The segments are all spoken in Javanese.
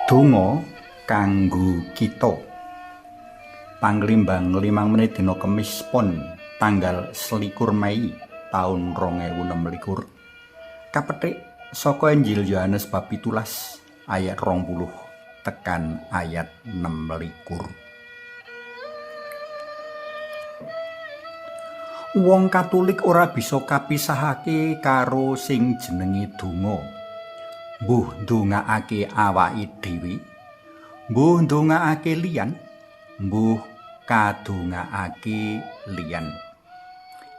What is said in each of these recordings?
Donga kanggo kita. Panglimbang 5 menit dina Kemis Pon tanggal 21 Mei taun 2026. Kapetik saka Injil Yohanes bab 17 ayat 20 tekan ayat 26. Wong Katolik ora bisa kapisahake karo sing jenenge donga. Mbuh ndongaake awake dhewe, mbuh ndongaake liyan, mbuh kadongaake liyan.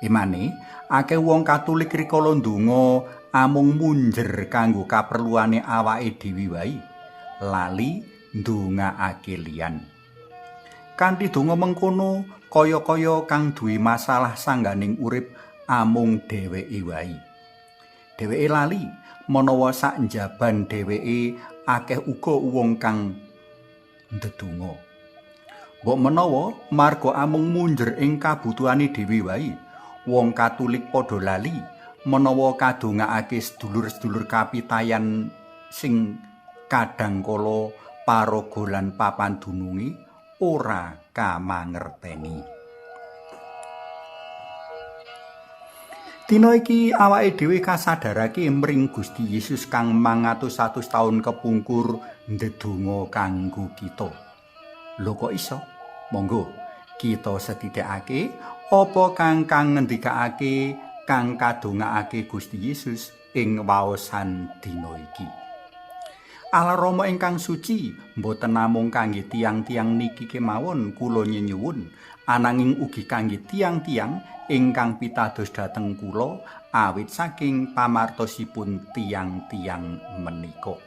Emane akeh wong Katolik rikala ndonga amung munjer kanggo kaperluane awake dhewe wae, lali ndongaake liyan. Kanthi donga mengkono, kaya-kaya kang duwe masalah sangganing urip amung dheweke wae. Dheweke lali menawa sak njaban dheweke akeh uga wong kang ndedonga. Mbok menawa marga amung munjer ing kabutuhane dhewe wae, wong Katolik padha lali menawa kadongaake sedulur-sedulur kapitayan sing kadhangkala paraga lan papan dununge ora kamangerteni. Dina iki awake dhewe kasadarake mring Gusti Yesus kang mangatus-atus taun kepungkur ndedonga kanggo kita. Lho kok iso? Monggo kita setidakake apa kang kang ngendikake kang kadongaake Gusti Yesus ing waosan dina iki. Allah Rama ingkang suci, mboten namung kangge tiang-tiang niki kemawon kula nyenyuwun, ananging ugi kangge tiang-tiang ingkang pitados dhateng kula awit saking pamartosipun tiang-tiang menika.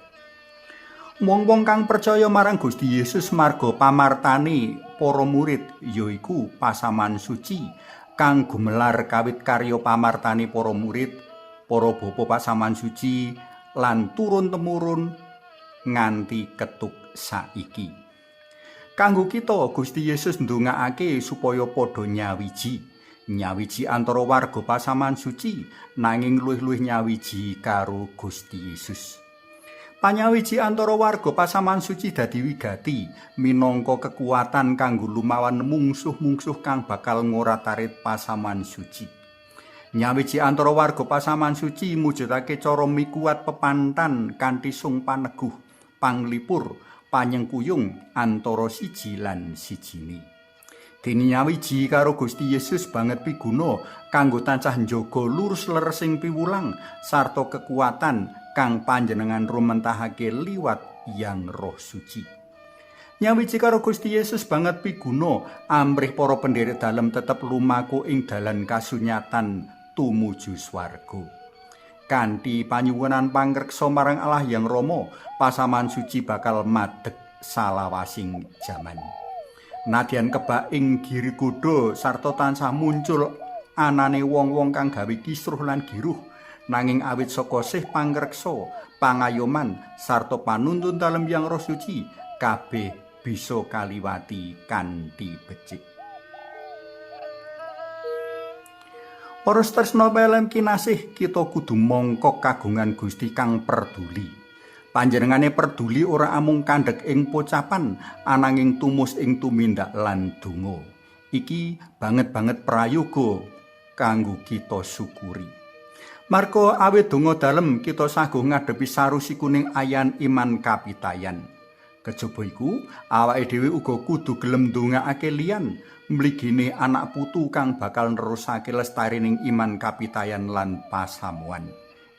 Wong-wong kang percaya marang Gusti Yesus marga pamartane para murid yaiku pasaman suci kang gumelar kawit karya pamartane para murid, para bapa pasaman suci lan turun temurun nganti ketuk saiki. Kanggo kita Gusti Yesus ndongaake supaya padha nyawiji, nyawiji antara warga pasaman suci nanging luwih-luwih nyawiji karo Gusti Yesus. Panyawiji antara warga pasaman suci dadi wigati minangka kekuatan kanggo lumawan mungsuh-mungsuh kang bakal ngorat-arit pasaman suci. Nyawiji antara warga pasaman suci mujudake cara mikuwat pepantan kanthi sung paneguh, panglipur, panyengkuyung antara siji lan sijine. Dene nyawiji karo Gusti Yesus banget piguna kanggo tansah njaga lurus leresing piwulang sarta kekuatan kang panjenengan rumentahake liwat Yang Roh Suci. Nyawiji karo Gusti Yesus banget piguna amrih para penderek dalem tetep lumaku ing dalan kasunyatan tumuju swarga. Kanthi panyuwunan pangreksa marang Allah Yang Rama, pasaman suci bakal madeg salawasing jaman. Nadyan kebak ing giri godha sarta tansah muncul anane wong-wong kang gawe kisruh lan giruh, nanging awit saka sih pangreksa, pangayoman sarta panuntun dalem Yang Roh Suci, kabeh bisa kaliwati kanthi becik. Para tresna pelem kinasih, kita kudu mongkok kagungan Gusti kang perduli. Panjenengane perduli ora amung kandhek ing pocapan, ananging tumus ing tumindak lan donga. Iki banget-banget prayoga kanggo kita syukuri. Marga awit donga dalem kita saguh ngadepi sarusikuning ayan iman kapitayan. Kejaba iku, awake dhewe uga kudu gelem ndongaake liyan, mligine anak putu kang bakal nerusake lestarining iman kapitayan lan pasamuan.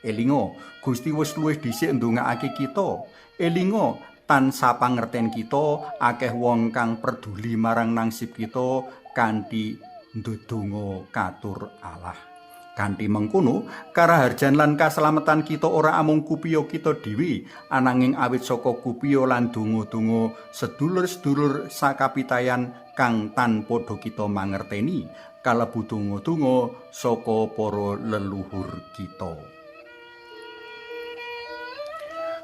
Elinga, Gusti wis luwih dhisik ndongaake kita. Elinga, tansah pangerten kita akeh wong kang peduli marang nangsib kita kanthi ndedonga katur Allah. Kanthi mengkono, karaharjan lan kaslametan kita ora amung kupiya kita dhewe, ananging awit saka kupiya lan donga-donga sedulur-sedulur sakapitayan kang tanpa kita mangerteni, kalebu donga-donga saka para leluhur kita.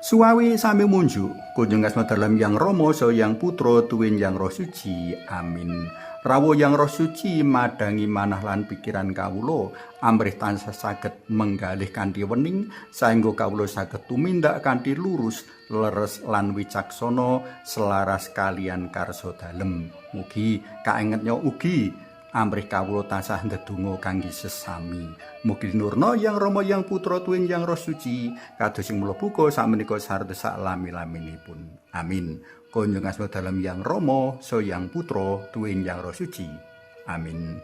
Suwawi sami munjuk, kunjung asma dalem Yang Rama, Saha Yang Putra, tuwin Yang Roh Suci. Amin. Rawuh Yang Roh Suci madangi manah lan pikiran kawula amrih tansah saged menggalih kanthi wening saengga kawula saged tumindak kanthi lurus, leres lan wicaksana selaras kalian karsa dalem. Mugi kaengetnya ugi amrih kawula tansah ndedonga kangge sesami. Mugi nurna Yang Rama Yang Putra tuwin Yang Roh Suci kados ing mula buka sakmenika sarta sak lami-laminipun. Amin. Kunjung asma dalem Yang Rama, so Yang Putra, tuwin Yang Roh Suci. Amin.